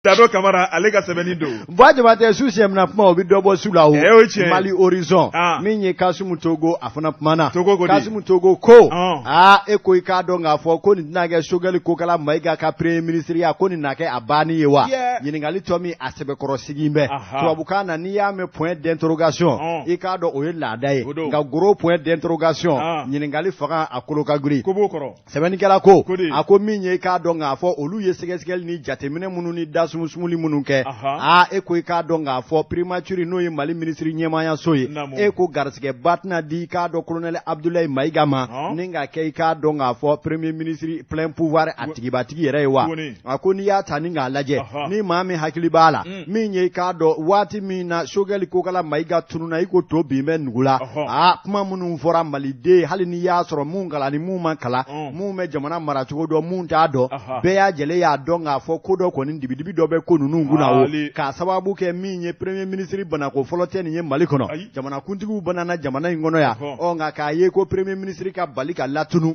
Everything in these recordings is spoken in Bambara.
Dado Kamara ale ka sɛbɛnni don. Buwa Jabatɛ, su sɛmina kuma, o bɛ dɔ bɔ su la o. Eh, o ye tiɲɛ ye. Mali Horizon. Ah. Min ye Kasimu Togo, a fana kumana. Togo ko di? Kasimu Togo ko. Ɔn. Aa, e ko i k'a dɔn k'a fɔ ko nin tɛna kɛ Sogɛli Kokala Mayiga ka premier ministre ya, ko nin na kɛ a banni ye wa? Yeah. Ɲininkali tɔ min a sɛbɛkɔrɔ sigi bɛ. Aha. Tubabukan na, n'i y'a mɛn point d'interrogation. Ɔn. I k'a dɔn o ye laada ye. O don. Nka gros point d'interrogation. Ah. Ɲininkali fanga a kolo ka girin. Ko b'o kɔrɔ. Sɛbɛnnikɛla ko, Ko di? a ko min ye i k'a dɔn k'a fɔ olu ye sɛgɛsɛgɛli ni jateminɛ minnu ni dasumusumuli minnu kɛ, aa, e ko i k'a dɔn k'a fɔ primature, n'o ye Mali minisiri ɲɛmaayaso ye, e ko garisigɛba tɛna di i k'a dɔn colonel Abdoulaye Mayiga ma ni ka kɛ i k'a dɔn k'a fɔ premier ministre plein pouvoir a tigibatigi yɛrɛ ye wa? A ko n'i y'a ta ni k'a lajɛ, ni maa min hakili b'a la, min ye i k'a dɔn waati min na Sogɛli Kokala Mayiga tununna i ko to bin bɛ nugu la, aa, kuma minnu fɔra maliden, hali n'i y'a sɔrɔ mun kalan ni mun ma kalan, mun bɛ jamana maracogo dɔn, mun t'a dɔn, bɛɛ y'a jɛlen y'a dɔn k'a fɔ ko dɔ kɔni dibidibi dɔ bɛ ko ninnu kunna o, k'a sababu kɛ min ye premier ministre banako fɔlɔ tɛ nin ye Mali kɔnɔ, jamanakuntigiw banana jamana in kɔnɔ yan. Ɔ nka k'a ye ko premier ministre ka bali ka latunu,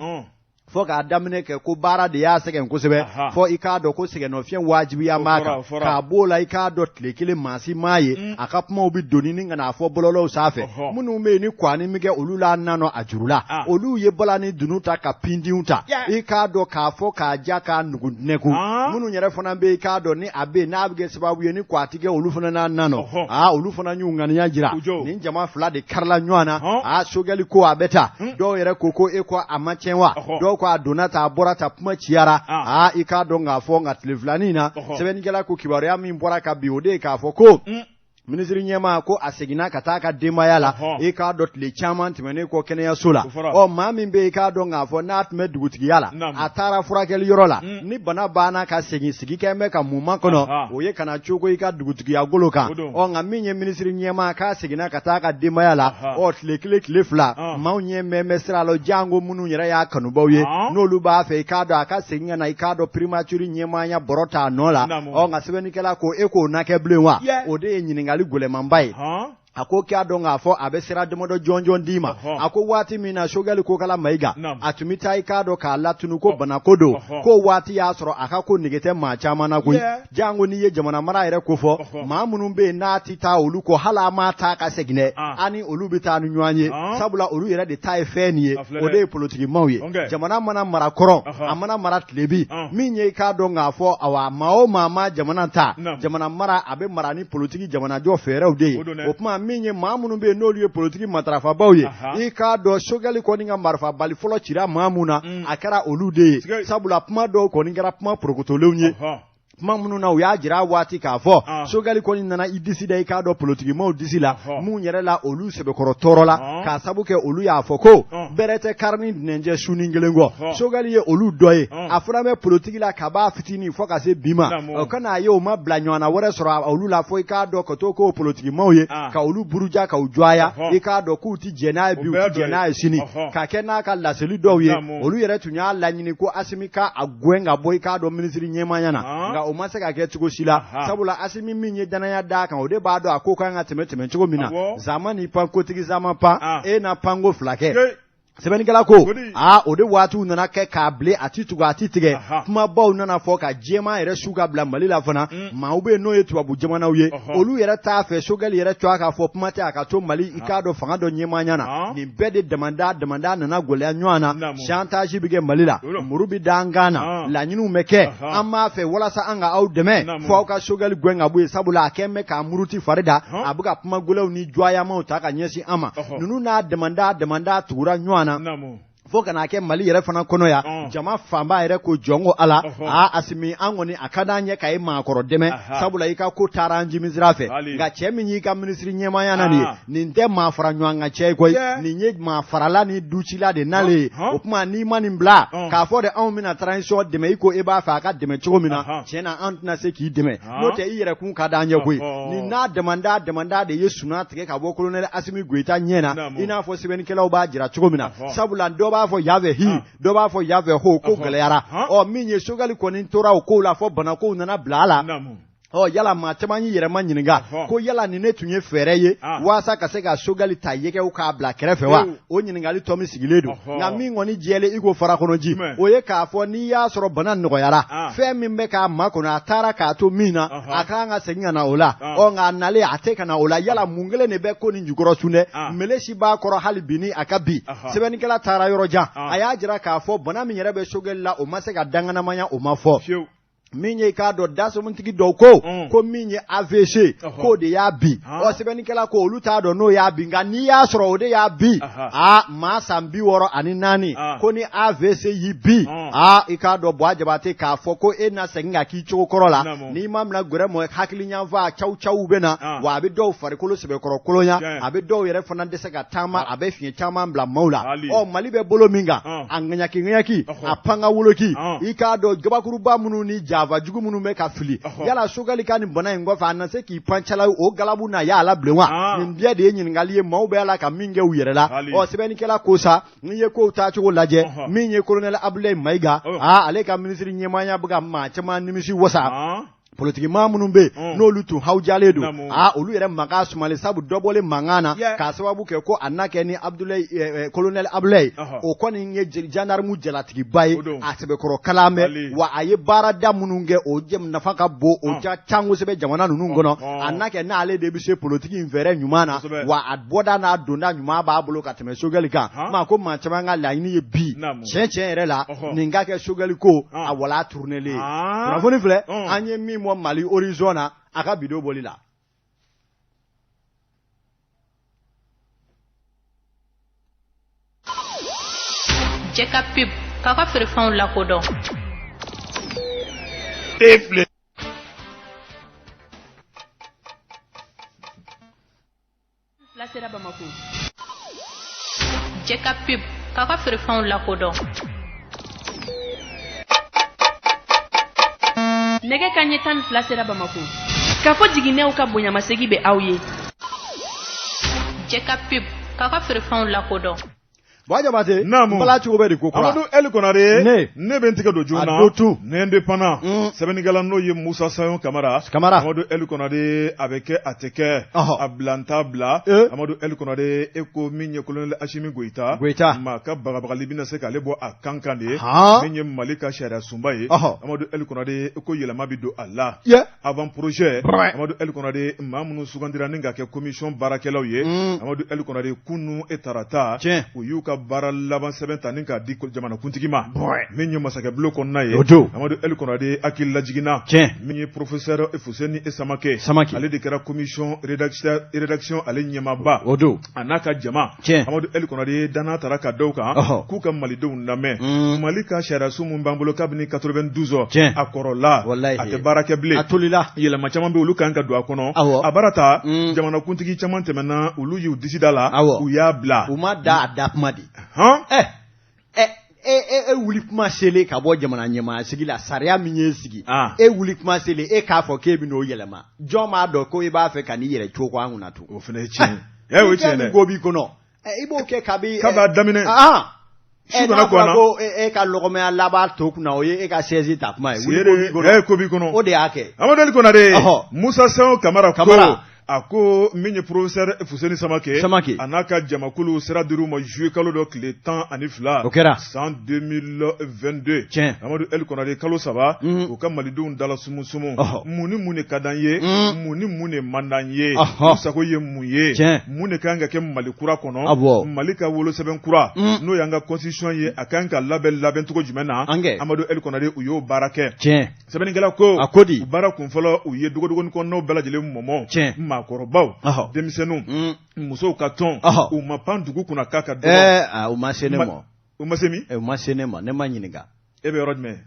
fo k'a daminɛ kɛ ko baara de y'a sɛgɛn kosɛbɛ, fo i k'a dɔn ko sɛgɛnnɔfiɲɛ wajibiya b'a kan, k'a b'o la i k'a dɔn tile kelen maa si m'a ye a ka kumaw bɛ doni ni ka n'a fɔ bɔlɔlɔw sanfɛ. Minnu bɛ yen ni kwani min kɛ olu la nanɔ a juru la, olu ye bala ni dunun ta ka pindiw ta i k'a dɔn k'a fɔ k'a ja k'a nugu nɛku. Minnu yɛrɛ fana bɛ yen i k'a dɔn ni a bɛ yen n'a bɛ kɛ sababu ye ni kwa tɛ kɛ olu fana n'a nanɔ, aa, olu fana y'u ŋaniya jira. Nin jama fila de karila ɲɔgɔn na. Aa, Sogɛli ko a bɛ taa, dɔw yɛrɛ ko e ko a ma tiɲɛ wa? Dɔw ko a donna ta, a bɔra ta, kuma ciyara. Aa, i k'a dɔn k'a fɔ nka tile filanin na, sɛbɛnnikɛla ko kibaruya min bɔra ka bin, o de ye k'a fɔ ko minisiri ɲɛmaa ko a seginna ka taa ka denbaya la, i k'a dɔn tile caman tɛmɛnen kɔ kɛnɛyaso la. Ɔ maa min bɛ i k'a dɔn k'a fɔ n'a tun bɛ dugutigiya la, a taara furakɛli yɔrɔ la, ni bana banna ka segin, sigi kɛ bɛ ka mun makɔnɔ? O ye kana cogo i ka dugutigiya golo kan. Ɔ nka min ye minisiri ɲɛmaa k'a seginna ka taa ka denbaya la, ɔ tile kelen tile fila, maaw ɲɛ mɛn bɛ sira la, janko minnu yɛrɛ y'a kanubaw ye, n'olu b'a fɛ i k'a dɔn a ka segin ka na i k'a dɔn primature ɲɛmaaya bɔrɔ t'a nɔ la. Ɔ nka sɛbɛnnikɛla ko e k'o na kɛ bilen wa? O de ye ɲininkali gɛlɛmanba ye. A ko k'a dɔn k'a fɔ a bɛ sira damadɔ jɔnjɔn d'i ma. A ko waati min na Sogɛli Kokala Mayiga a tun bɛ taa i k'a dɔn k'a latunu ko banako don, ko waati y'a sɔrɔ a ka ko nege tɛ maa caman na koyi, janko n'i ye jamana mara yɛrɛ kofɔ, maa minnu bɛ yen n'a tɛ taa olu kɔ, hali a ma taa ka segin dɛ, an ni olu bɛ taa ni ɲɔgɔn ye, sabula olu yɛrɛ de ta ye fɛn nin ye, o de ye politikimaw ye. Jamana mana mara kɔrɔn, a mana mara tilebi, min ye i k'a dɔn k'a fɔ awa maa o maa ma jamana ta, jamana mara a bɛ mara ni politiki jamanajɔ fɛɛrɛw de ye. O tuma min ye maa minnu bɛ yen n'olu ye politiki matarafabaw ye, i k'a dɔn Sogɛli kɔni ka marifabali fɔlɔ cira maa mun na, a kɛra olu de ye, sabula kuma dɔw kɔni kɛra kuma porokotolenw ye, kuma minnu na u y'a jira waati k'a fɔ Sogɛli kɔni nana i disi da i k'a dɔn politikimaw disi la, mun yɛrɛ la olu sɛbɛkɔrɔ tɔɔrɔ la, k'a sabu kɛ olu y'a fɔ ko bɛrɛ tɛ kari ni dunɛnjɛ sunin kelen kɔ. Sogɛli ye olu dɔ ye, a fana bɛ politiki la kab'a fitinin fo ka se bi ma. O kana ye o ma bila ɲɔgɔnna wɛrɛ sɔrɔ olu la, fo i k'a dɔn ka to k'o politikimaw ye ka olu buruja, ka u jɔya, i k'a dɔn k'u tɛ jɛn n'a ye bi, u tɛ jɛn n'a ye sini, ka kɛ n'a ka laseli dɔw ye. Olu yɛrɛ tun y'a laɲini ko Asimi ka a gɛn ka bɔ i k'a dɔn minisiri ɲɛmaaya na, nka o ma se ka kɛ cogo si la, sabula Asimi min ye danaya d'a kan, o de b'a dɔn a ko kan ka tɛmɛ cogo min na. Zama ni pan kotigi zama pan, e na panko fila kɛ. Sɛbɛnnikɛla ko aa, o de waatiw nana kɛ k'a bilen, a ti tugu a ti tigɛ, kumabaw nana fɔ ka jɛman yɛrɛ su ka bila Mali la fana. Maaw bɛ yen n'o ye tubabu jamanaw ye, olu yɛrɛ t'a fɛ Sogɛli yɛrɛ tɔgɔ k'a fɔ, kuma tɛ a ka to Mali i k'a dɔn fanga dɔ ɲɛmaaya na. Nin bɛɛ de damanda damanda nana gɛlɛya ɲɔgɔn na. Chantage bɛ kɛ Mali la, muru bɛ da an kan na, laɲiniw bɛ kɛ, an b'a fɛ walasa an ka aw dɛmɛ fo aw ka Sogɛli gɛn ka bɔ yen, sabula a kɛn bɛ k'a muruti fari da, a bɛ ka kuma gɛlɛnw ni jɔyamaw ta ka ɲɛsin an ma. Ninnu n'a damanda damanda tugura ɲɔgɔn na fo ka n'a kɛ Mali yɛrɛ fana kɔnɔ yan, jama fanba yɛrɛ ko jɔn ko Ala, aa Asimi, an kɔni a ka d'an ye ka e maakɔrɔ dɛmɛ, sabula i ka ko taara an jimi sira fɛ, nka cɛ min y'i ka minisiri ɲɛmaaya na nin ye, nin tɛ maa fara ɲɔgɔn kan cɛ ye koyi, nin ye maa farala ni ducila de nalen ye. O tuma n'i ma nin bila k'a fɔ de anw bɛna transition dɛmɛ i ko e b'a fɛ a ka dɛmɛ cogo min na, tiɲɛ na an tɛna se k'i dɛmɛ, n'o tɛ i yɛrɛ kun ka d'an ye koyi. Nin n'a damanda damanda de ye sunan tigɛ ka bɔ colonel Asimi Goyita ɲɛ na, i n'a fɔ sɛbɛnnikɛlaw b'a jira cogo min na, sabula dɔ b'a fɔ yan fɛ hi, dɔ b'a fɔ yan fɛ ho, ko gɛlɛyara. Ɔ min ye Sogɛli kɔni tora o kow la fo banakow nana bila a la. Ɔ yala maa caman y'i yɛrɛ ma ɲininka ko yala nin ne tun ye fɛɛrɛ ye waasa ka se ka Sogɛli ta yɛgɛw k'a bila kɛrɛfɛ wa? O ɲininkali tɔ min sigilen don, nka min kɔni jɛlen i ko farakɔnɔji, o ye k'a fɔ n'i y'a sɔrɔ bana nɔgɔyara, fɛn min bɛ k'a makɔnɔ, a taara k'a to min na, a ka kan ka segin ka na o la. Ɔ nka a nalen, a tɛ ka na o la. Yala mun kelen de bɛ ko nin jukɔrɔ sun dɛ? Mele si b'a kɔrɔ hali bi ni a ka bi. Sɛbɛnnikɛla taara yɔrɔ jan, a y'a jira k'a fɔ bana min yɛrɛ bɛ Sogɛli la, o ma se ka danganamaya, o ma fɔ. Min ye i k'a dɔn dasɔmutigi dɔw ko ko min ye AVC k'o de y'a bin. Ɔ sɛbɛnnikɛla ko olu t'a dɔn n'o y'a bin, nka n'i y'a sɔrɔ o de y'a bin, aa maa san 64, ko ni AVC y'i bin, aa i k'a dɔn Buwa Jabate k'a fɔ ko e na segin ka k'i cogo kɔrɔ la, n'i ma minɛ gɛrɛ mɔ hakili ɲanfa caw caw bɛ na wa a bɛ dɔw farikolo sɛbɛkɔrɔ kolonya, a bɛ dɔw yɛrɛ fana dɛsɛ ka taama, a bɛ fiɲɛ caman bila maaw la. Ɔ Mali bɛ bolo min kan, a ŋaɲaki ŋaɲaki, a panga woloki, i k'a dɔn gabakuruba minnu ni janfa jugu minnu bɛ ka fili, yala Sogɛli ka nin bana in kɔfɛ, a na se k'i pan cala o galabu na y'a la bilen wa? Nin bɛɛ de ye ɲininkali ye maaw bɛ a la ka min kɛ u yɛrɛ la. Ɔ sɛbɛnnikɛla ko sa, n'i ye kow taacogo lajɛ, min ye kolonɛli Abulayi Mayiga, aa ale ka minisiri ɲɛmaaya bɛ ka maa caman nimisi wasa. Politikimaa minnu bɛ yen n'olu tun hawujalen don, aa olu yɛrɛ mankan sumalen, sabu dɔ bɔlen mankan na k'a sababu kɛ ko a na kɛ ni Abudulayi, kolonɛli Abudulayi, o kɔni ye jandarmu jalatigiba ye, a sɛbɛkɔrɔ kalan bɛ wa, a ye baarada minnu kɛ, o nafa ka bon, o ja ca kosɛbɛ jamana ninnu kɔnɔ. A na kɛ n'ale de bɛ se politiki in fɛɛrɛ ɲuman na wa, a bɔda n'a donda ɲuman b'a bolo ka tɛmɛ Sogɛli kan. Maa ko maa caman ka laɲini ye bi, tiɲɛ tiɲɛ yɛrɛ la, nin ka kɛ Sogɛli ko a wala tournelen ye. Kunnafoni filɛ an ye min bɔ Mali Horizon na a ka bidon bɔli la. Cɛ ka pub k'a ka feerefɛnw lakodɔn. E filɛ. Fila sera Bamako. Cɛ ka pub k'a ka feerefɛnw lakodɔn. Nɛgɛ kanɲɛ 12 sera Bamako. K'a fɔ jiginɛw ka bonyamasegin bɛ aw ye. Cɛ ka pub k'a ka feerefɛnw lakodɔn. Buwa Jabate, Naamu. n bala cogo bɛ di ko kura? Amadu Eli Konare, Ne. ne bɛ n tigɛ don joona. A don tun. L'Indépendant. Sɛbɛnnikɛla n'o ye Musa Sayon Kamara. Kamara. Amadu Eli Konare, a bɛ kɛ a tɛ kɛ. Ɔhɔ. A bila n t'a bila. Ee. Amadu Eli Konare, e ko min ye colonel Asimi Goyita. Goyita. Maa ka bagabagali bɛna se k'ale bɔ a kan kan de ye. Han. Min ye Mali ka sariya sunba ye. Ɔhɔ. Amadu Eli Konare, e ko yɛlɛma bɛ don a la. Ye. Avant projet. Brɛ. Amadu El Konare, maa minnu sugandira ni ka kɛ commission baarakɛlaw ye. Amadu El Konare, kunun e tarata. Tiɲɛ. U y'u ka baara laban sɛbɛn ta ni k'a di jamanakuntigi ma. Brɛ. Min ye masakɛbulon kɔnɔna ye. O don. Amadu El Konare hakili lajiginna. Tiɲɛ. Min ye professeur Fuseni Samake. Samake. Ale de kɛra commission rédaction ale ɲɛmaaba. O don. A n'a ka jama. Tiɲɛ. Amadu El Konare danaya tara ka da u kan. Ɔhɔ. K'u ka malidenw lamɛn. Mali ka sariyasun min b'an bolo kabini 92. Tiɲɛ. A kɔrɔla. Walahi. A tɛ baara kɛ bilen. A tolila. Yɛlɛma caman bɛ olu kan ka don a kɔnɔ. Awɔ. A baara ta. Jamanakuntigi caman tɛmɛna, olu y'u disi da la. Awɔ. U y'a bila. U ma da a da kuma de. Hɔn. Ɛ ɛ e e e wuli kuma selen ka bɔ jamana ɲɛmaaya sigi la, sariya min ye sigi. E wuli kuma selen, e k'a fɔ k'e bɛ n'o yɛlɛma. Jɔn b'a dɔn ko i b'a fɛ ka n'i yɛrɛ cogo an kunna tun. O fana ye tiɲɛ ye. Ɛ o ye tiɲɛ dɛ. Ko b'i kɔnɔ. I b'o kɛ kabi. Kab'a daminɛ. Su kana ko an na. Ko e ka lɔgɔmaya laban to kunna, o ye e ka chaise ta kuma ye. Wuli ko b'i kɔnɔ. Ko b'i kɔnɔ. O de y'a kɛ. Amadu El Konare. Musa Sayon Kamara ko. A ko min ye professeur Fuseni Samake. Samake. A n'a ka jamakulu sira dir'u ma juillet kalo dɔ tile 12. O kɛra. San 2022. Tiɲɛ. Amadu El Konare, kalo 3. U ka malidenw dala sumusumu. Mun ni mun de ka d'an ye? Mun ni mun de man d'an ye? U sago ye mun ye? Tiɲɛ. Mun de kan ka kɛ Mali kura kɔnɔ? Awɔ. Mali ka wolosɛbɛn kura. N'o y'an ka constitution ye, a kan ka labɛn labɛncogo jumɛn na? An kɛ. Amadu El Konare, u y'o baara kɛ. Tiɲɛ. Sɛbɛnnikɛla ko. A ko di? U baara kun fɔlɔ, u ye dogodogonin kɔnɔnaw bɛɛ lajɛlen mɔmɔ. Tiɲɛ. Maakɔrɔbaw. Denmisɛnninw. Musow ka tɔn. U ma pan dugu kunna k'a ka dɔgɔ. Ɛɛ u ma se ne ma. U ma se min? U ma se ne ma, ne ma ɲininka. E bɛ yɔrɔ jumɛn?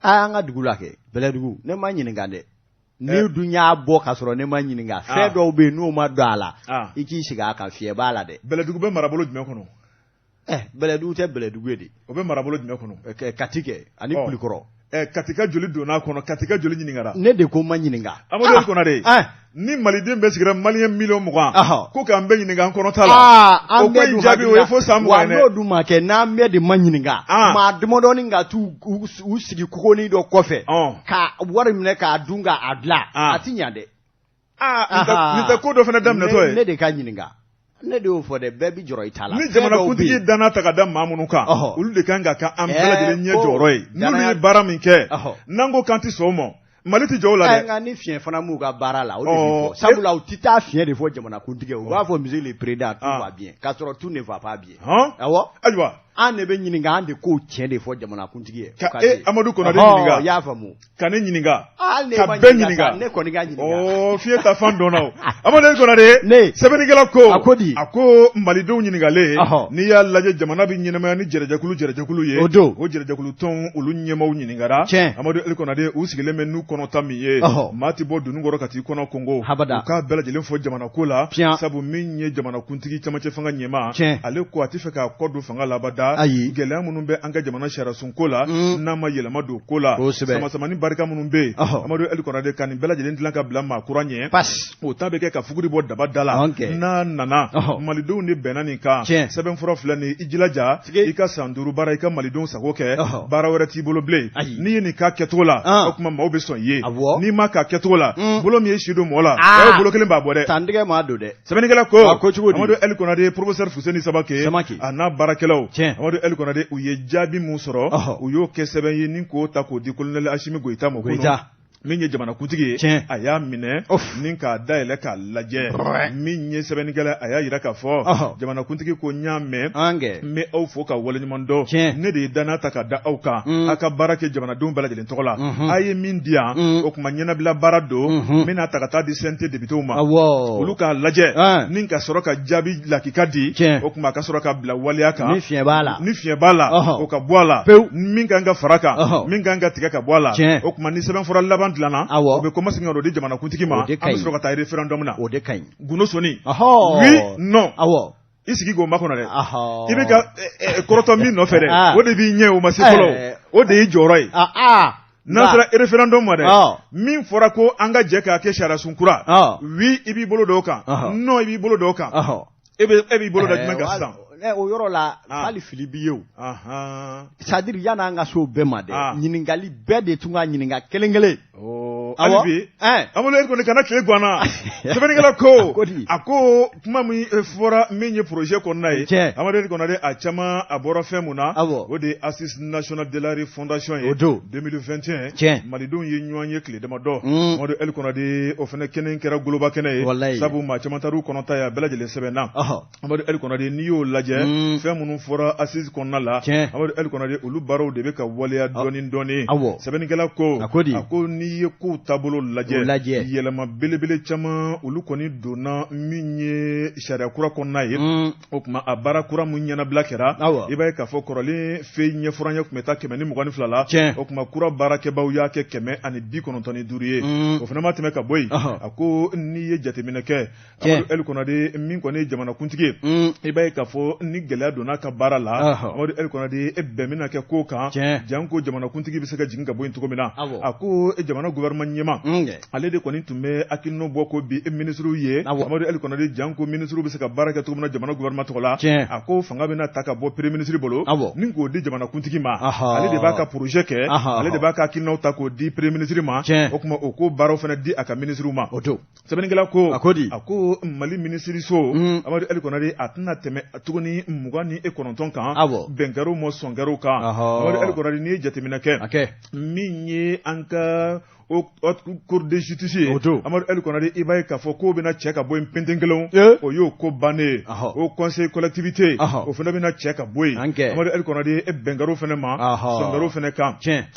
Aa an ka dugu la kɛ, Bɛlɛdugu, ne ma ɲininka dɛ. N'i dun y'a bɔ ka sɔrɔ ne ma ɲininka, fɛn dɔw bɛ yen n'o ma don a la, i k'i sigi a kan, fiɲɛ b'a la dɛ. Bɛlɛdugu bɛ marabolo jumɛn kɔnɔ? Ɛ Bɛlɛdugu tɛ Bɛlɛdugu ye de. O bɛ marabolo jumɛn kɔnɔ? Kati kɛ ani Kulikɔrɔ. Kati ka joli donna a kɔnɔ? Kati ka joli ɲininkara? Ne de ko ma ɲininka. Amadu El Konare, ni maliden bɛɛ sigira, maliyɛn miliyɔn 20, ko k'an bɛɛ ɲininka an kɔnɔ ta la, o ko in jaabi o ye fo san 20 ye dɛ. Wa n'o dun ma kɛ, n'an bɛɛ de ma ɲininka, maa damadɔni ka t'u u sigi kogonin dɔ kɔfɛ ka wari minɛ k'a dun k'a bila, a ti ɲa dɛ. Aa, nin tɛ ko dɔ fana daminɛtɔ ye? Ne de ka ɲininka, ne de y'o fɔ dɛ. Bɛɛ bi jɔrɔ i ta la. Ni jamanakuntigi ye danna ta ka da maa minnu kan, olu de kan ka kɛ an bɛɛ lajɛlen ɲɛ jɔyɔrɔ ye. N'olu ye baara min kɛ, n'an ko k'an tɛ sɔn o ma, Mali tɛ jɔ o la dɛ. Nka ni fiɲɛ fana m'u ka baara la, o de bɛ fɔ, sabula u tɛ taa fiɲɛ de fɔ jamanakuntigi ye. U b'a fɔ monsieur le président, tout va bien, k'a sɔrɔ tout ne va pas bien. Awɔ. Ayiwa. An de bɛ ɲininka, an de k'o tiɲɛ de fɔ jamanakuntigi ye. Ka e Amadu Konare ɲininka. I y'a faamu. Ka ne ɲininka, ka bɛɛ ɲininka. Ne kɔni ka ɲininka. Ɔ, fiɲɛ ta fan dɔnna o. Amadu El Konare, ne sɛbɛnnikɛla ko, a ko di? A ko malidenw ɲininkalen, n'i y'a lajɛ, jamana bɛ ɲɛnamaya ni jɛrɛjɛkulu ye. O don. O jɛrɛjɛkulu tɔnw, olu ɲɛmaaw ɲininkara. Tiɲɛ. Amadu El Konare, u sigilen bɛ n'u kɔnɔta min ye, maa tɛ bɔ dunun kɔrɔ ka t'i kɔnɔ kongo. Habada. U k'a bɛɛ lajɛlen fɔ jamana ko la. Sabu min ye jamanakuntigi camancɛ fanga ɲɛmaa, ale ko a tɛ fɛ k'a kɔ don fanga la abada. Ayi. Gɛlɛya minnu bɛ an ka jamana sariyasun ko la, n'a ma yɛlɛma don ko la, samasamani barika minnu bɛ yen, Amadu El Konare, ka nin bɛɛ lajɛlen dilan ka bila maa kura ɲɛ, o ta bɛ kɛ ka fuguri bɔ daba da la. N'a nana, malidenw de bɛnna nin kan, sɛbɛnfura filɛ nin, i jilaja i ka san 5 baara, i ka malidenw sago kɛ, baara wɛrɛ t'i bolo bilen. N'i ye nin k'a kɛcogo la, o tuma maaw bɛ sɔn i ye. N'i ma k'a kɛcogo la, bolo min ye si don mɔgɔ la, o bolo kelen b'a bɔ dɛ. Tantigɛ maa don dɛ. Sɛbɛnnikɛla ko, ko cogo di? Amadu El Konare, professeur Fuseni Samake a n'a baarakɛlaw, Amadu El Konare, u ye jaabi min sɔrɔ, u y'o kɛ sɛbɛn ye ni k'o ta k'o di colonel Asimi Goyita ma kunun, min ye jamanakuntigi ye. A y'a minɛ ni k'a dayɛlɛ k'a lajɛ. Min ye sɛbɛnnikɛla, a y'a jira k'a fɔ jamanakuntigi ko n y'a mɛn, n bɛ aw fo ka waleɲuman dɔn. Ne de ye danaya ta ka da aw kan, aw ka baara kɛ jamanadenw bɛɛ lajɛlen tɔgɔ la. A ye min di yan, o tuma ɲɛnabila baara don. N bɛna ta ka taa di CNT députéw ma, olu k'a lajɛ ni ka sɔrɔ ka jaabi lakika di. O tuma ka sɔrɔ ka bila waleya kan. Ni fiɲɛ b'a la, ni fiɲɛ b'a la, o ka bɔ a la. Pewu. Min kan ka fara kan, min kan ka tigɛ ka bɔ a la. O tuma ni sɛbɛnfura laban dilanna, o bɛ kɔmasegin ka n'o di jamanakuntigi ma. An bɛ sɔrɔ ka taa référendum na. O de ka ɲi. Gundo soni, oui, non. I sigi k'o makɔnɔ dɛ. I bɛ ka kɔrɔtɔ min nɔfɛ dɛ, o de b'i ɲɛ, o ma se fɔlɔ, o de y'i jɔyɔrɔ ye. N'an sera référendum ma dɛ, min fɔra ko an ka jɛ k'a kɛ sariyasun kura, oui, i b'i bolo d'o kan, non, i b'i bolo d'o kan. E b'i bolo da jumɛn kan sisan? O yɔrɔ la, hali fili b'i ye o. C'est à dire, yan'an ka se o bɛɛ ma dɛ, ɲininkali bɛɛ de tun ka ɲininka kelen kelen. Hali bi, Amadu El Konare, kana tile gan na. Sɛbɛnnikɛla ko, a ko kuma min fɔra, min ye projet kɔnɔna ye, Amadu El Konare, a caman a bɔra fɛn mun na, o de ye Assise nationale de la refondation ye. O don. 2021. Malidenw ye ɲɔgɔn ye tile damadɔ. Amadu El Konare, o fana kɛnɛ kɛra goloba kɛnɛ ye, sabu maa caman taar'u kɔnɔta ye, a bɛɛ lajɛlen sɛbɛnna. Amadu El Konare, n'i y'o lajɛ, fɛn minnu fɔra assise kɔnɔna la, Amadu El Konare, olu baaraw de bɛ ka waleya dɔɔni dɔɔni. Sɛbɛnnikɛla ko, a ko n'i ye kow taabolo lajɛ, yɛlɛma belebele caman olu kɔni donna min ye sariya kura kɔnɔna ye. O tuma a baara kura min ɲɛnabila kɛra, i b'a ye k'a fɔ kɔrɔlen fɛ ɲɛfɔra ɲɛ tun bɛ taa 122 la, o tuma kura baarakɛbaw y'a kɛ 195 ye. O fana ma tɛmɛ ka bɔ yen, a ko n'i ye jateminɛ kɛ, Amadu El Konare, min kɔni ye jamanakuntigi ye, i b'a ye k'a fɔ ni gɛlɛya donna a ka baara la, Amadu El Konare, e bɛn bɛna kɛ ko kan, janko jamanakuntigi bɛ se ka jigin ka bɔ yen cogo min na. A ko jamana gouvernement ɲɛmaa, ale de kɔni tun bɛ hakilina bɔ ko bi minisiriw ye, Amadu El Konare, janko minisiriw bɛ se ka baara kɛ cogo min na jamana gouvernement tɔgɔ la. A ko fanga bɛna ta ka bɔ premier ministre bolo ni k'o di jamanakuntigi ma. Ale de b'a ka projet kɛ, ale de b'a ka hakilinaw ta k'o di premier ministre ma. O tuma o ko baaraw fana di a ka minisiriw ma. Sɛbɛnnikɛla ko, a ko di? A ko Mali minisiriso, Amadu El Konare, a tɛna tɛmɛ tuguni 29 kan, bɛn kɛr'o ma, sɔn kɛr'o kan. Amadu El Konare, n'i ye jateminɛ kɛ, min ye an ka haute cour de justice ye, Amadu El Konare, i b'a ye k'a fɔ k'o bɛna cɛ ka bɔ yen pentenkelen, o y'o ko bannen ye. Haut conseil collectivité, o fana bɛna cɛ ka bɔ yen. Amadu El Konare, e bɛn kɛr'o fana ma, sɔn kɛr'o fana kan.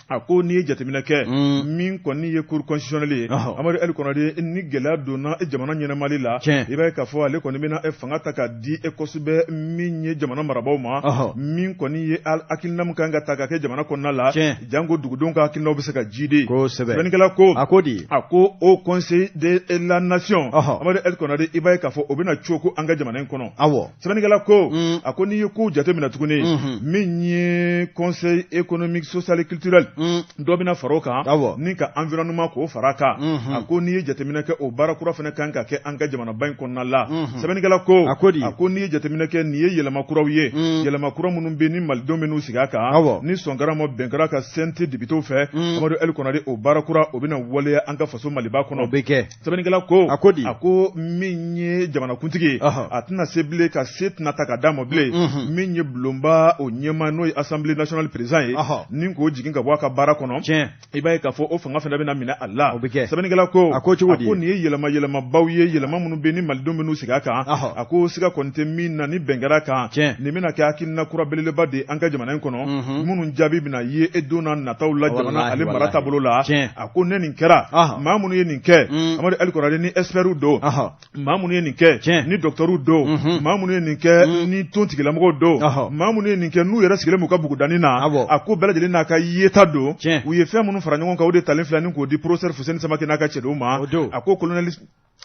A ko n'i ye jateminɛ kɛ, min kɔni ye cour constitutionnelle ye, Amadu El Konare, ni gɛlɛya donna jamana ɲɛnamali la, i b'a ye k'a fɔ ale kɔni bɛna e fanga ta ka di e kosɛbɛ min ye jamana marabaaw ma, min kɔni ye hakilina min kan ka ta ka kɛ jamana kɔnɔna la, janko dugudenw ka hakilinaw bɛ se ka jidi. Sɛbɛnnikɛla Sɛbɛnnikɛla ko a ko di a ko Haut Conseil de la Nation Amadu El Konare i b'a ye k'a fɔ o bɛna cogo an ka jamana in kɔnɔ. Awɔ. Sɛbɛnnikɛla ko a ko n'i ye kow jateminɛ tuguni min ye Conseil économique social et culturel dɔ bɛna fara o kan awɔ ni ka environnement k'o fara a kan a ko n'i ye jateminɛ kɛ o baara kura fana kan ka kɛ an ka jamanaba in kɔnɔna la. Sɛbɛnnikɛla ko a ko di a ko n'i ye jateminɛ kɛ nin ye yɛlɛma kuraw ye yɛlɛma kura minnu bɛ ni malidenw bɛn'u sigi a kan awɔ ni sɔn kɛra ma bɛn kɛra kan CNT députéw fɛ Amadu El Konare o baara kura o bɛna waleya an ka faso Maliba kɔnɔ o bɛ kɛ. Sɛbɛnnikɛla ko a ko di a ko min ye jamanakuntigi ye a tɛna se bilen ka se tɛna ta ka d'a ma bilen min ye bulonba o ɲɛmaa n'o ye Assemblée nationale président ye ni k'o jigin ka bɔ a ka baara kɔnɔ tiɲɛ i b'a ye k'a fɔ o fanga fana bɛna minɛ a la o bɛ kɛ sɛbɛnnikɛla ko a ko cogo di a ko nin ye yɛlɛma yɛlɛmabaw ye yɛlɛma minnu bɛ ni malidenw bɛn'u sigi a kan a ko siga kɔni tɛ min na ni bɛn kɛra a kan tiɲɛ nin bɛna kɛ hakilina kura belebeleba de ye an ka jamana in kɔnɔ minnu jaabi bɛna ye e don na nataw la jamana ale mara taabolo la tiɲɛ a ko ne nin kɛra maa minnu ye nin kɛ Amadu El Konare ni expertw don maa minnu ye nin kɛ ni dɔkitɛriw don maa minnu ye nin kɛ ni tɔn tigilamɔgɔw don maa minnu ye nin kɛ n'u yɛrɛ sigilen b'u ka bugudanin na a ko bɛɛ lajɛlen n'a ka yeta don u ye fɛn minnu fara ɲɔgɔn kan o de talen filɛ ni k'o di professeur Fuseni Samake n'a ka cɛdenw ma a ko colonel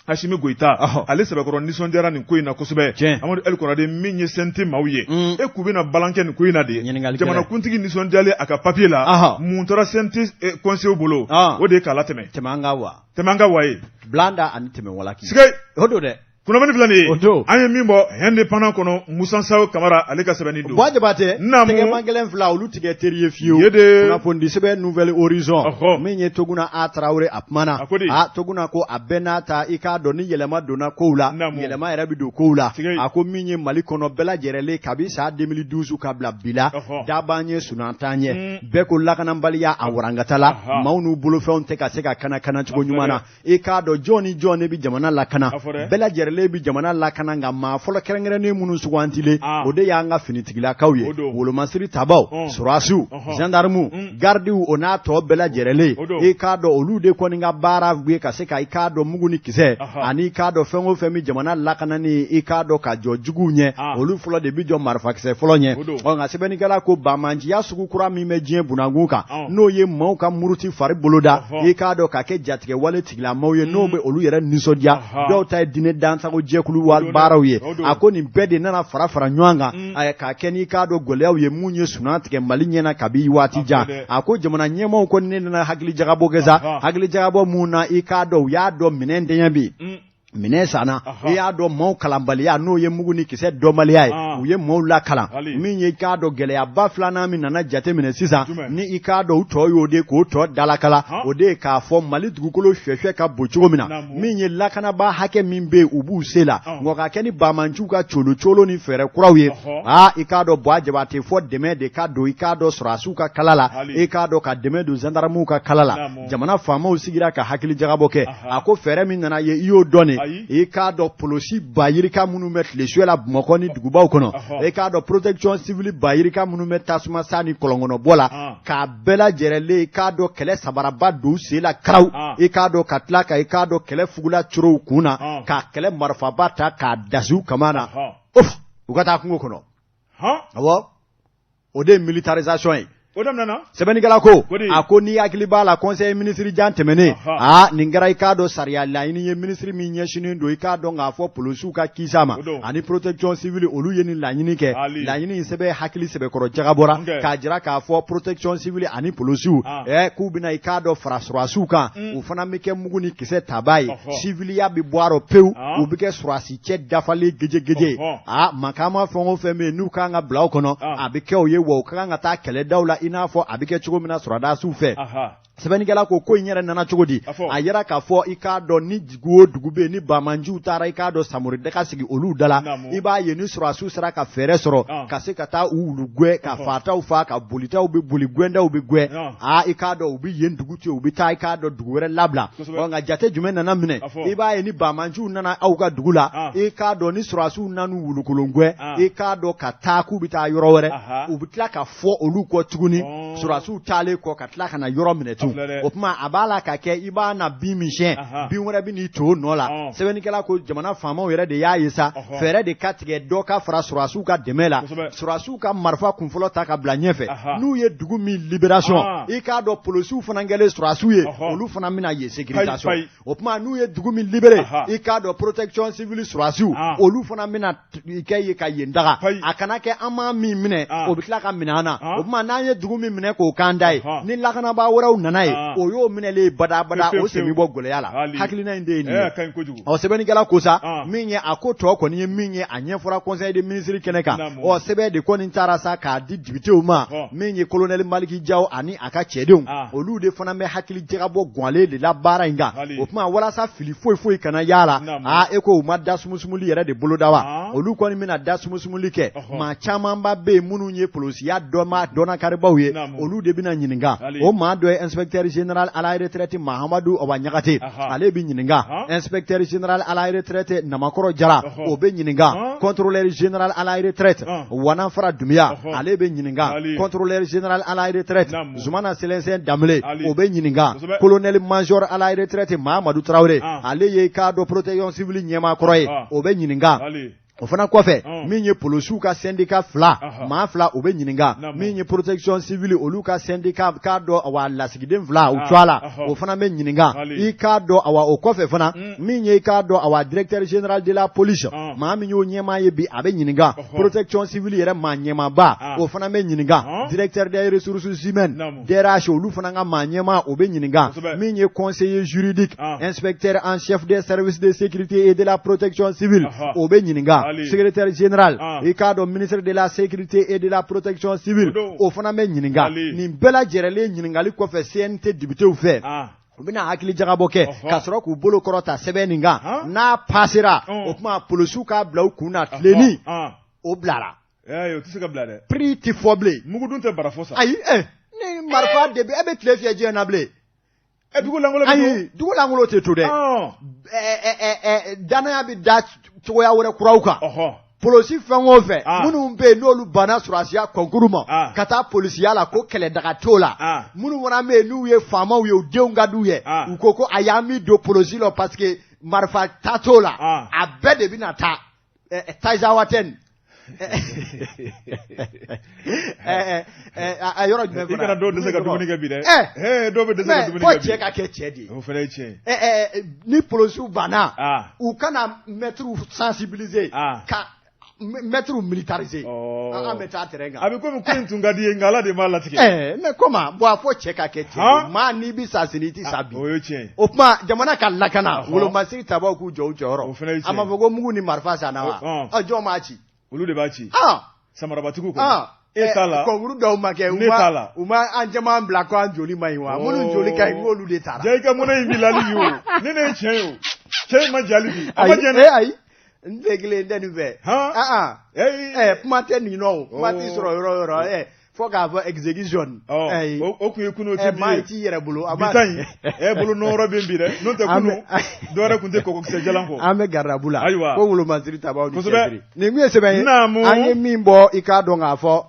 Asimi Goyita ale sɛbɛkɔrɔ nisɔndiyara nin ko in na kosɛbɛ Amadu El Konare min ye CNT maaw ye e k'u bɛna balan kɛ nin ko in na de jamanakuntigi nisɔndiyalen a ka papier la mun tora CNT conseil bolo o de ye k'a latɛmɛ tɛmɛ an kan wa tɛmɛ an kan wa ye bilanda ani tɛmɛ walaki siga o don dɛ kunnafoni filɛ nin ye o don an ye min bɔ Indépendant kɔnɔ Musa Sawo Kamara ale ka sɛbɛnni don Buwa Jabatɛ naamu tɛgɛma gɛlɛn fila olu tɛ kɛ teri ye fiyewu ye de kunnafonidisɛbɛn Nouvel Horizon Ɔhɔ. min ye Toguna A Tarawele a kumana A ko di? a Toguna ko a bɛɛ n'a ta i k'a dɔn ni yɛlɛma donna kow la Naamu. yɛlɛma yɛrɛ bɛ don kow la Tigɛ. a ko min ye Mali kɔnɔ bɛɛ lajɛrɛlen kabi san 2012 ka bila bi la Ɔhɔ. da b'an ɲɛ sunan t'an ɲɛ bɛɛ ko lakanabaliya a warankata la Aha. maaw n'u bolofɛnw tɛ ka se ka kana kana cogo A filɛ ɲuman na dɛ. i k'a dɔn jɔn ni jɔn ne bɛ jamana lakana A fɔ dɛ. bɛɛ lajɛrɛlen bɛ jamana lakana nka maa fɔlɔ kɛrɛnkɛrɛnnen minnu sugantilen Ah. o de y'an ka finitigilakaw ye O don. wolomasiri tabaw Ɔn. sɔrɔdasiw Ɔhɔn. gendarmew gardiw o n'a tɔ bɛɛ lajɛrɛlen O don. i k'a dɔn olu de kɔni ka baara ye ka se ka i k'a dɔn mugu ni kisɛ Aha. ani i k'a dɔn fɛn o fɛn bɛ jamana lakanani i k'a dɔn ka jɔ juguw ɲɛ Ah. olu fɔlɔ de bɛ jɔ marifakisɛ fɔlɔ ɲɛ O don. ɔ nka sɛbɛnnikɛla ko banbaanciya sugu kura min bɛ diɲɛ bunakun kan Ɔn. n'o ye maaw ka muruti fari boloda Ɔhɔ. i k'a dɔn ka kɛ jatigɛwale tigilamaaw ye n'o bɛ olu yɛrɛ nisɔndiya Aha. dɔw ta ye diinɛ dansago jɛkulu wa O don dɛ. baaraw ye O don. a ko nin bɛɛ de nana fara fara ɲɔgɔn kan a k'a kɛ n'i k'a dɔn gɛlɛyaw ye mun ye sunan tigɛ Mali ɲɛna kabi waati A jan fɔ dɛ. a ko jamana ɲɛmaaw ko ne nana hakili jagabɔ kɛ sa Aha. hakili jagabɔ mun na i k'a dɔn u y'a dɔn minɛn dɛɲɛ bɛ yen minɛn sanna Aha. i y'a dɔn maaw kalanbaliya n'o ye mugu ni kisɛ dɔnbaliya ye Ah. u ye maaw lakalan Hali. min ye i k'a dɔn gɛlɛyaba filanan min nana jateminɛ sisan Jumɛn? ni i k'a dɔn u tɔ y'o de k'o tɔ dalakala Han. o de ye k'a fɔ Mali dugukolo fɛfɛ ka bon cogo min na Naamu. min ye lakanabaa hakɛ min bɛ yen u b'u se la Ɔn. nka ka kɛ ni banbaanciw ka colo colo ni fɛɛrɛ kuraw ye Ɔhɔ. aa i k'a dɔn Buwa Jabatɛ fɔ dɛmɛ de ka don i k'a dɔn sɔrɔdasiw ka kala la Hali. i k'a dɔn ka dɛmɛ don zandarmuw ka kala la Naamu. jamana faamaw sigira ka hakili jagabɔ kɛ Aha. a ko fɛɛrɛ min nana ye i y'o dɔn de Ayi. i k'a dɔn polosi ba yirika minnu bɛ tile suya la Bamakɔ ni dugubaw kɔnɔ Ɔhɔ. i k'a dɔn protection civile ba yirika minnu bɛ tasuma sa ni kɔlɔnkɔnɔbɔ la Ah. k'a bɛɛ lajɛrɛlen i k'a dɔn kɛlɛ sabaraba don u sen la karaw Ah. i k'a dɔn ka tila ka i k'a dɔn kɛlɛ fugula coro u kun na Ah. ka kɛlɛ marifaba ta k'a dasi u kaman na Ɔhɔ. of u ka taa kungo kɔnɔ Han? awɔ o de ye militarisation ye O daminɛna? sɛbɛnnikɛla ko Ko di? a ko n'i hakili b'a la conseil ministre jan tɛmɛnen Ɔhɔ. aa nin kɛra i k'a dɔn sariya laɲini ye ministre min ɲɛsinnen don i k'a dɔn k'a fɔ polosiw ka kisa ma O don. ani protection civile olu ye nin laɲini kɛ Ali. laɲini in sɛbɛn hakili sɛbɛkɔrɔ jagabɔra Ok. k'a jira k'a fɔ protection civile ani polosiw Ah. ɛ k'u bɛna i k'a dɔn fara sɔrɔdasiw kan u fana bɛ kɛ mugu ni kisɛ tabaa ye Ɔhɔ. civiliya bɛ bɔ a rɔ pewu Ah. u bɛ kɛ sɔrɔdasi cɛ dafalen gejegeje ye Ɔhɔ. aa makama fɛn o fɛn bɛ yen n'u kan ka bila o kɔnɔ Ah. a bɛ kɛ o ye wa u ka kan ka taa kɛlɛdaw la i n'a fɔ a bɛ kɛ cogo min na sɔrɔdasiw fɛ Aha. sɛbɛnnikɛla ko ko in yɛrɛ nana cogo di A fɔ. a yɛrɛ k'a fɔ i k'a dɔn ni dugu o dugu bɛ yen ni banbaanciw taara i k'a dɔn samori daga sigi olu da la Naamu. i b'a ye ni sɔrɔdasiw sera ka fɛɛrɛ sɔrɔ Ah. ka se ka taa u wulu gɛn ka Ɔhɔ. faataw faa ka bolitaw bɛ boli gɛndaw bɛ gɛn Ah. aa i k'a dɔn u bɛ yen dugu to yen u bɛ taa i k'a dɔn dugu wɛrɛ labila Kosɛbɛ. ɔ nka jate jumɛn nana minɛ A fɔ. i b'a ye ni banbaanciw nana aw ka dugu la Ah. i k'a dɔn ni sɔrɔdasiw nan'u wulukolon gɛn Ah. i k'a dɔn ka taa k'u bɛ taa yɔrɔ wɛrɛ Aha. u bɛ tila ka fɔ olu kɔ tuguni tuguni sɔrɔdasiw taalen kɔ ka tila ka na yɔrɔ minɛ tun o tuma a b'a la ka kɛ i b'a na bin min siɲɛ bin wɛrɛ bɛ n'i to nɔ la sɛbɛnnikɛla ko jamana faamaw yɛrɛ de y'a ye sa fɛɛrɛ de ka tigɛ dɔ ka fara sɔrɔdasiw ka dɛmɛ la sɔrɔdasiw ka marifa kunfɔlɔ ta ka bila ɲɛfɛ n'u ye dugu min libération i k'a dɔn polisiw fana kɛlen sɔrɔdasiw ye olu fana bɛna yen sécurisation o tuma n'u ye dugu min libéré i k'a dɔn protection civile sɔrɔdasiw olu fana bɛna kɛ yen ka yen daga a kana kɛ an ma min minɛ o bɛ tila ka minɛ an na o tuma n'an ye dugu min minɛ k'o k'an ta ye ni lakanabaa wɛrɛw nana yen o y'o minɛlen badabada o sen bɛ bɔ gɛlɛya la hakilina in de ye nin ye ɔ sɛbɛnnikɛla ko sa min ye a ko tɔ kɔni ye min ye a ɲɛfɔra conseil des ministres kɛnɛ kan ɔ sɛbɛn de kɔni taara sa k'a di depitew ma min ye colonel Maliki Jaw ani a ka cɛdenw olu de fana bɛ hakili jagabɔ gwalen de la baara in kan o tuma walasa fili foyi foyi kana y'a la aa e ko u ma da sumusumuli yɛrɛ de boloda wa olu kɔni bɛna da sumusumuli kɛ maa camanba bɛ yen minnu ye polosiya dɔnma dɔnnakaribaw ye olu de bɛna ɲininka o maa dɔ ye inspecteur général à la retraite Mahamadu Awa Ɲagate ale bɛ ɲininka inspecteur général à la retraite Namakɔrɔ Jara o bɛ ɲininka contrôleur général à la retraite Wanafara Dunbiya ale bɛ ɲininka contrôleur général à la retraite Zumana Selensɛn Danbele o bɛ ɲininka colonel major à la retraite Mahamadu Tarawele ale ye k'a dɔn protection civile ɲɛmaa kɔrɔ ye o bɛ ɲininka o fana kɔfɛ min ye polosiw ka syndicat fila maa fila o bɛ ɲininka min ye protection civile olu ka syndicat k'a dɔn awa lasigiden fila u tɔgɔ la o fana bɛ ɲininka i k'a dɔn awa o kɔfɛ fana min ye i k'a dɔn awa directeur général de la police maa min y'o ɲɛmaa ye bi a bɛ ɲininka protection civile yɛrɛ maa ɲɛmaaba o fana bɛ ɲininka directeur des ressources humaines DRH olu fana ka maa ɲɛmaa o bɛ ɲininka min ye conseiller juridique inspecteur en chef des services de sécurité et de la protection civile o bɛ ɲininka secrétaire général i k'a dɔn ministre de la sécurité et de la protection civile o fana bɛ ɲininka nin bɛɛ lajɛrɛlen ɲininkali kɔfɛ CNT députéw fɛ u bɛna hakili jagabɔ kɛ ka sɔrɔ k'u bolo kɔrɔta sɛbɛn nin kan n'a passera o tuma polisiw k'a bila u kun na tilenni o bilara o tɛ se ka bila dɛ prix tɛ fɔ bilen mugu dun tɛ bara fɔ sa ayi ni marifa de bɛ e bɛ tile fiyɛ diɲɛ na bilen dugu lankolon ayi dugu lankolon tɛ to dɛ danaya bɛ da cogoya wɛrɛ kuraw kan polisi fɛn o fɛn minnu bɛ yen n'olu banna sɔrɔdasiya concours ma ka taa polisiya la ko kɛlɛdaga t'o la minnu fana bɛ yen n'u ye faamaw ye u denw ka d'u ye u ko ayi an bɛ don polisi la parce que marifa ta t'o la a bɛɛ de bɛna taa Tinzawatène a yɔrɔ jumɛn i kana dɔw dɛsɛ ka dumuni kɛ bi dɛ dɔw bɛ dɛsɛ ka dumuni kɛ bi fo cɛ ka kɛ cɛ de ye o fana ye tiɲɛ ye ni polisiw banna u kana mɛtiriw sensibiliser ka mɛtiriw militariser an bɛ taa terrain kan a bɛ komi ko in tun ka di ye nka Ala de m'a latigɛ mais comment bon a fɔ cɛ ka kɛ cɛ ye maa n'i bɛ sa sini i tɛ sa bi o ye tiɲɛ ye o tuma jamana ka lakana wolomasiri tabaw k'u jɔ u jɔyɔrɔ o fana ye tiɲɛ a ma fɔ ko mugu ni marifa sanna wa jɔn b'a ci olu de b'a ci samarabatigi kɔni e t'a la concours dɔw ma kɛ ne t'a la u ma an caman bila ko an joli man ɲi wa minnu joli ka ɲi k'olu de taara ja i ka mɔnɛ in b'i la hali bi o ne ne ye tiɲɛ ye o cɛ in ma jali bi a ma jɛ dɛ ayi n tɛ kelen n tɛ nin fɛ kuma tɛ nin nɔ o kuma t'i sɔrɔ yɔrɔ o yɔrɔ fo k'a fɔ exécution o tun ye kunun o tɛ bi ye maa t'i yɛrɛ bolo bi ta in bolo nɔrɔ bɛ bi dɛ n'o tɛ kunun dɔwɛrɛ tun tɛ kɔgɔkisɛ jalan kɔ an bɛ garibu la ayiwa ko wolomasiri tabaw ni cɛsiri nin kun ye sɛbɛn ye an ye min bɔ i k'a dɔn k'a fɔ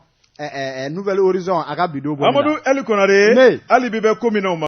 Nouvel Horizon a ka bi don bɔ Amadu Eli Konare hali bi bɛ ko min na o ma.